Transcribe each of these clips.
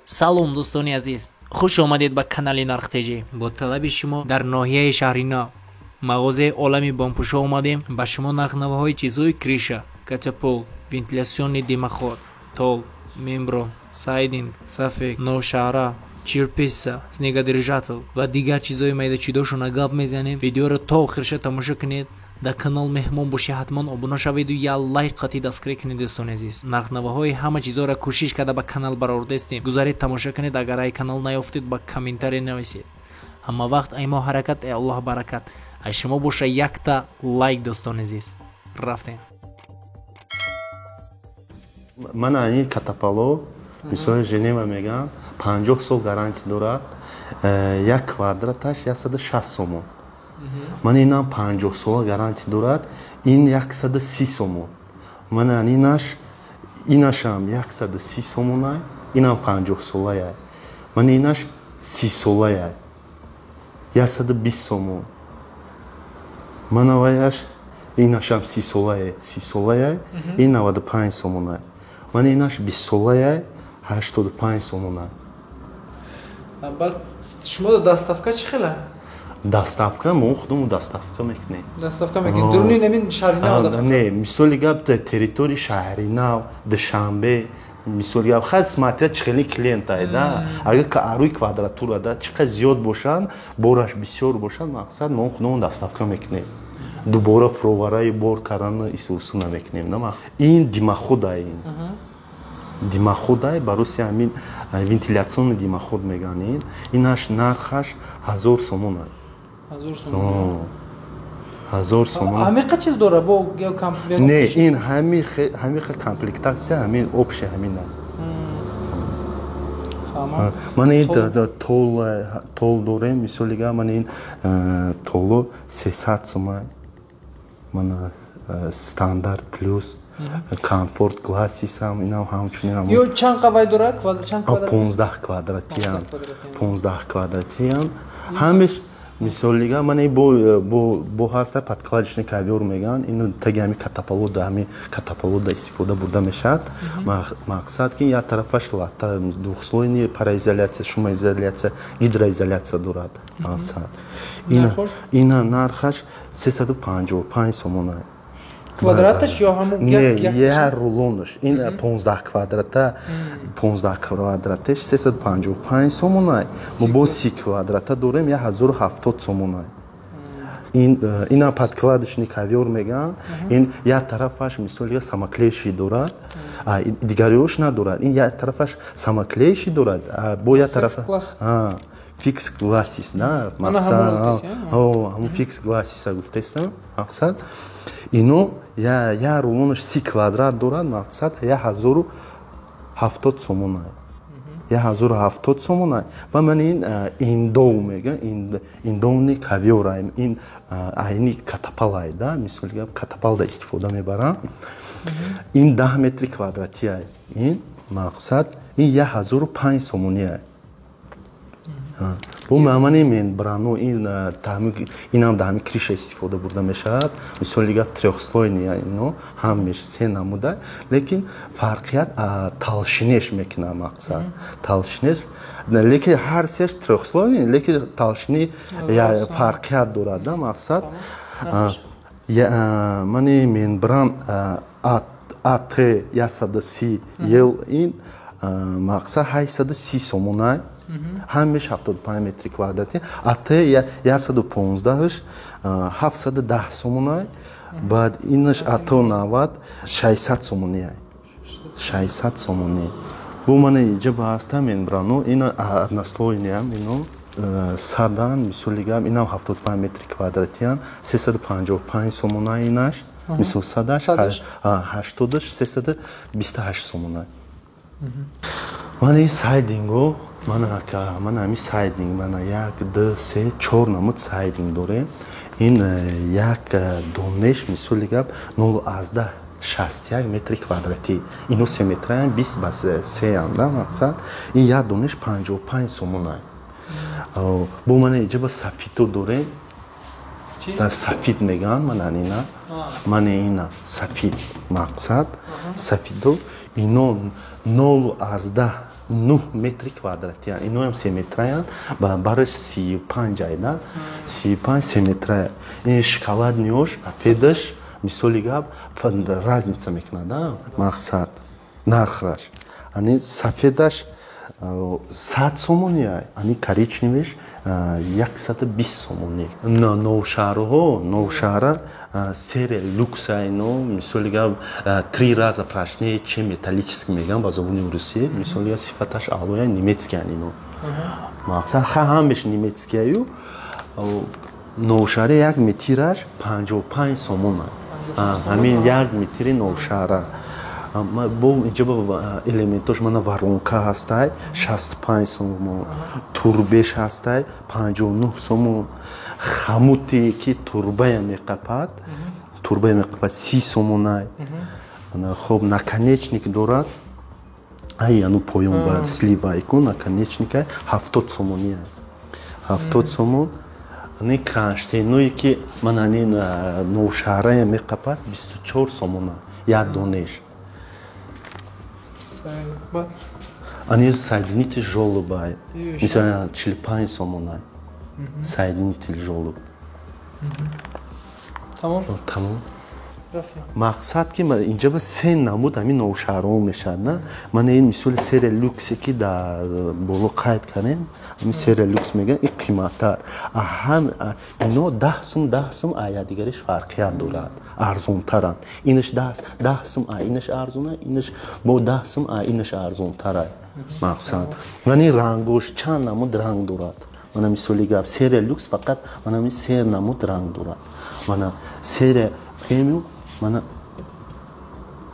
Салом, дӯстони азиз, хуш омадед ба канали Нархтеҷӣ. Бо талаби шумо дар ноҳияи Шаҳринав, мағозаи Олами Бомпӯшо омадем. Ба шумо нархнавоҳои чизҳои крыша, катапол, вентиляционный дымоход, тол, мембран, сайдинг, сафек, ношара, черепица, снегодержатель ва дигар чизҳои майдачидошона гап мезанем. Видеоро то охирша тамошо кунед. Дар канал меҳмон бошӣ, ҳатман обуна шаведу як лайк қатӣ дастгирӣ кунед. Дӯстони азиз, нархнавоҳои ҳама чизҳоро кӯшиш карда ба канал баровардастем. Гузаред, тамошо кунед. Агар ай канал наёфтед, ба комментарий нависед. Ҳама вақт ай мо ҳаракат, ай Аллоҳ баракат, ай шумо боша якта лайк. Дӯстони азиз, рафтем. Мана ин катапало, мисоли Женева мегӯям, 50 сол гарантия дорад. Як квадраташ 160 сомон. Мана инам 50 сола гарантия дорад, ин 130 сомон. Мана инаш, инашам 130 сомонай, инам 50 солая. Мана инаш 30 солая, 120 сомон. Мана ваяш, инашам 30 солае, 30 солая, ин 95 сомонай. Мана инаш 20 солая, 85 сомонай. Баъд шумо доставка чӣ хела? Доставка мо худамон доставка мекунем. Доставка мекунем дуруни намин Шаҳринав? Не, мисоли гап, территории Шаҳринав, Душанбе, мисоли гап, хай, смотря чӣ хели клиентай да. Агар рӯи квадратура да чӣ қадр зиёд бошанд, бораш бисёр бошанд, мақсад, мо худамон доставка мекунем. Дубора фровараи бор кардан исусу намекунем. Ин дымохода, ин дымоходай, бароси ҳамин вентиляционный дымоход мегӯянд. Ин инаш нархаш 1000 сомон. 1000 сомон. Ҳамиқа чиз дора бо? Не, ин ҳамиқа комплектация, ҳамин общий ҳамина. Мана ин тол дорем, мисоли гап, мана ин толо 300 сомон. Мана стандарт плюс, комфорт классисам, инам ҳамчунин. Ё чанд қавай дорад? 15 квадратиам, 15 квадратиам ҳамеш. Мисолига, мана бо ҳаста подкладочный ковёр мегӯянд. Ину таги ҳами катаполода, ҳами катаполода истифода бурда мешавад. Мақсад, ки як тарафаш лата, двухслойный пароизоляция, шумоизоляция, гидроизоляция дорад. Мақсад, ина нархаш 355 сомона. Квадраташ ё ҳамун? Не, як рулонаш ин 15 квадрата, 15 квадраташ 355 сомонай. Мо бо 30 квадрата дорем, 1070 сомонай. Ин ина подкладочный ковёр мегӯянд. Ин як тарафаш, мисол, я самоклеющий дорад, дигариёш надорад. Ин як тарафаш самоклеющий дорад, бо як тарафа фикс гласис да. Мақсад, ҳамун фикс гласиса гуфтаистам. Мақсад, ино я рулонаш 30 квадрат дорад, мақсад, 1070 сомонай, 1070 сомонай. Ва ман ин индов мегӯям, индовный ковёр, ин айни катапалай да. Мисоли гап, катапалда истифода мебарам. Ин 10 метри квадратиай. Ин, мақсад, ин 1005 сомониай. Бо мамани мембрано, ин инам дар ҳами крыша истифода бурда мешавад. Мисоли гап, трёхслойный, ино ҳамеш се намуда, лекин фарқият толщинеш мекунад. Мақсад, толщинеш, лекин ҳар сеаш трёхслойный, лекин толщини фарқият дорад да. Мақсад, мани мембран ат 130 ел, ин, мақсад, 830 сомонай, ҳамеш 75 метри квадрати. Ат 115-ш 710 сомонай. Баъд инаш ато 90, 600 сомония, 600 сомонӣ. Бо мана инҷа ба ҳаста мембрано, ина однослойныям, ино садан. Мисоли гап, инам 75 метри квадратиян, 355 сомона. Инаш, мисол, садаш, 80-аш 328 сомона. Мана ин сайдинго, мана, мана ҳами сайдинг, мана як, ду, се, чор намуд сайдинг дорем. Ин як донеш, мисоли гап, 0,61 метри квадратӣ. Ино 3 метраям, 20 ба 3-ям да. Мақсад, ин як донеш 55 сомона. Бо мана иҷа ба софито дорем, софит мегӯянд. Мана ина, мана ина софит. Мақсад, софито ино нолу аздаҳ 9 метри квадратиян. Иноям 3 метраян, бараш 35 айда, 35 3 метрая. Ин шоколадниёш, федаш, мисоли гап, разница мекунад, мақсад нархраш. Ани сафедаш 100 сомони, ани коричневеш 120 сомони. Новшаҳрҳо, новшаҳра серия люкса ино, мисоли гап, три раза прочнее, чем металлический меган ба забони русӣ. Мисоли гап, сифаташ аълоя, немецкиян ино. Мақсад ха ҳамеш немецкияю. Новшаҳра як метираш 55 сомона. Ҳамин як метири новшаҳра. Бо инҷа элементош мана воронка ҳастай 65 сомон, турбеш ҳастай 59 сомон, хомуте ки турбая меқапад, турбая меқапад 30 сомонай. Хоб, наконечник дорад, ай ану поён бояд сливай кун, наконечникай 70 сомония, 70 сомон. Ани кронштейное ки ман ани новшаҳрая меқапад 24 сомона як донеш. Ани соединитель жёлобай, мисалан, 45 сомонай соединитель жёлоб. Тамом. Тамом. Мақсад ки инҷа ба се намуд ҳамин новшаҳрҳо мешавад, на? Мана ин мисоли серия люксе ки дар боло қайд кардем, ҳамин серия люкс мегӯянд, ин қиматтар. Ҳам ино 10 сум, 10 сум якдигариш фарқият дорад, арзонтаранд. Инаш 10 сум инаш арзона, инаш бо 10 сум инаш арзонтара. Мақсад мана ин рангош чанд намуд ранг дорад. Мана мисоли гап, серия люкс фақат мана ҳамин се намуд ранг дорад. Мана серия премиум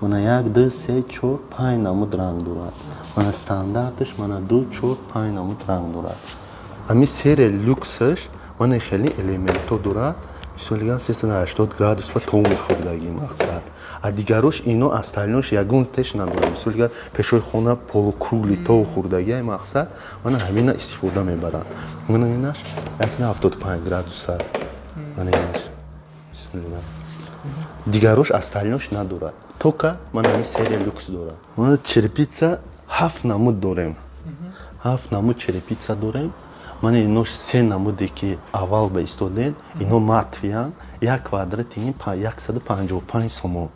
мана як, ду, се, чор, панҷ намуд ранг дорад. Мана стандарташ мана ду, чор, панҷ намуд ранг дорад. Ҳамин серия люксаш мана хеле элементҳо дорад. Мисоли гап, 380 градус ба то мехӯрдагӣ мақсад. А дигарош ино остальнош ягон теш надорад. Мисоли гап, пешои хона полукруглый то хӯрдагӣ мақсад, мана ҳамина истифода мебаранд. Мана инаш 175 градуса. Мана инаш. Дигарош остальнош надорад. Только мана ҳамин серия люкс дорад. Мана черепица ҳафт намуд дорем. Ҳафт намуд черепица дорем. Мана ино се намуде ки аввал ба истодем, ино матвиян, як квадрати ин 155 сомон.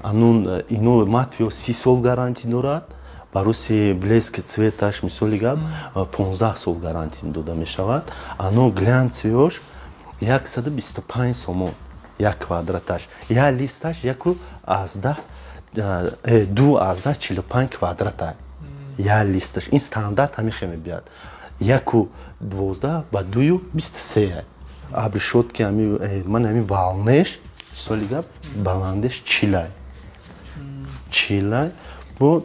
Анун ино матвиё 30 сол гарантӣ дорад, барои блеск цветаш, мисоли гап, 15 сол гарантӣ дода мешавад. Ано глянцевош 125 сомон як квадраташ, як листаш яку аздаҳ 2,45 квадрата як листаш. Ин стандарт ҳамин хел мебиёд, 1,12 ба 2,23. Обрешётки ман ҳамин валнеш, мисоли гап, баландеш чилай, чилай. Бо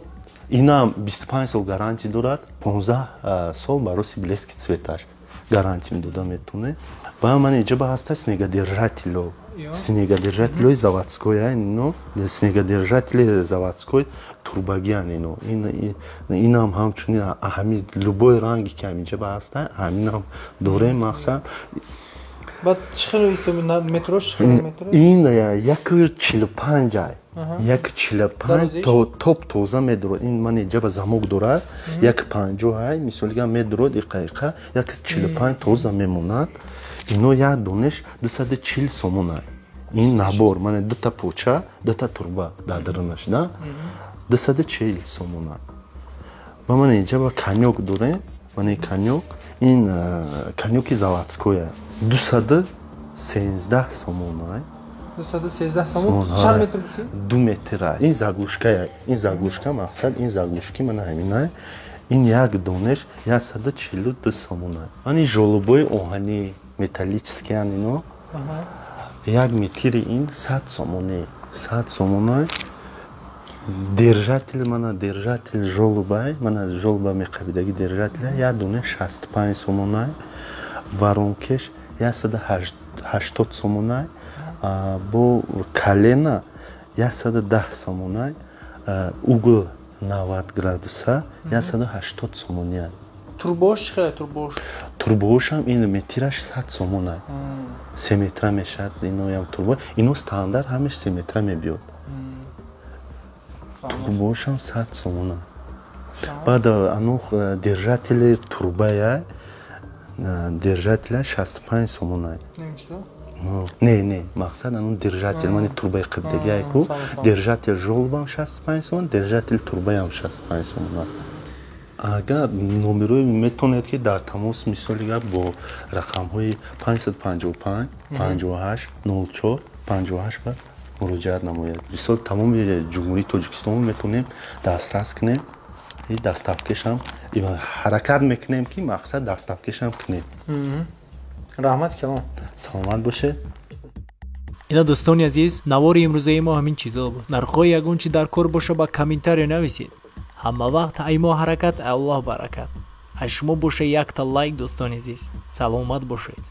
инам 25 сол гарантӣ дорад, 15 сол барои блески цветаш гарантӣ дода метавонед. Ва ман инҷа ба ҳаста снегодержатело, снегодержателои заводской, ино снегодержатели заводской турбагиян. Ино инам ҳамчунин ҳамин любой ранге ки ҳаминҷа ба ҳаста, ҳаминам дорем мақсад. Баъд чӣ хеле ҳисоби метрош? Ин 1,45 ай, 1,45 топ тоза медурад. Ин ман инҷа ба замок дорад, 1,50 ай, мисоли гап, медурад иқа иқа 1,45 тоза мемонад. Ино як донеш 240 сомон ай. Ин набор мана дута поча, дута турба дар дарунаш да 240 сомон ай. Ва мана инҷа ба конёк дорем. Мана конёк, ин конёки заводскоя 213 сомон ай. 213 сомон. Чанд метр? 2 метр. Ин заглушка, ин заглушка мақсад, ин заглушки мана ҳаминай. Ин як донеш 142 сомон ай. Ани жёлобои оҳанӣ металлическиян ино, як метри ин 100 сомонӣ, 100 сомонай. Держатель, мана держатель жёлобай, мана жёлоба меқабидаги держателя як дона 65 сомонай. Воронкеш 180 сомонай, бо колена 110 сомонай, угол 90 градуса 180 сомония. Турбош чӣ хеле турбош? Турбоошам ин метраш 100 сомона, 3 метра мешавад. Иноям турбо, ино стандарт ҳамеш 3 метра мебиёд. Турбоошам 100 сомона. Баъд ану держатели трубая, держателя 65 сомонай. Не, не, мақсад ану держатель, мани трубаи қибдагиай ку, держатель жёлобам 65 сомон, держатель трубаям 65 сомона. Агар номерои метавонед, ки дар тамос, мисоли гап, бо рақамҳои 555 58 04 58 ба муроҷиат намояд. Мисол, тамоми Ҷумҳурии Тоҷикистон метавонем дастрас кунем и доставкашам ҳаракат мекунем, ки мақсад доставкашам кунем. Раҳмат калон. Саломат бошед. Ина, дӯстони азиз, навори имрӯзаи мо ҳамин чизо буд. Нархҳои ягон чи дар кор боша, ба комментария нависед. Ҳама вақт ай мо ҳаракат, аллоҳ баракат. Аз шумо боша якта лайк. Дӯстони азиз, саломат бошед.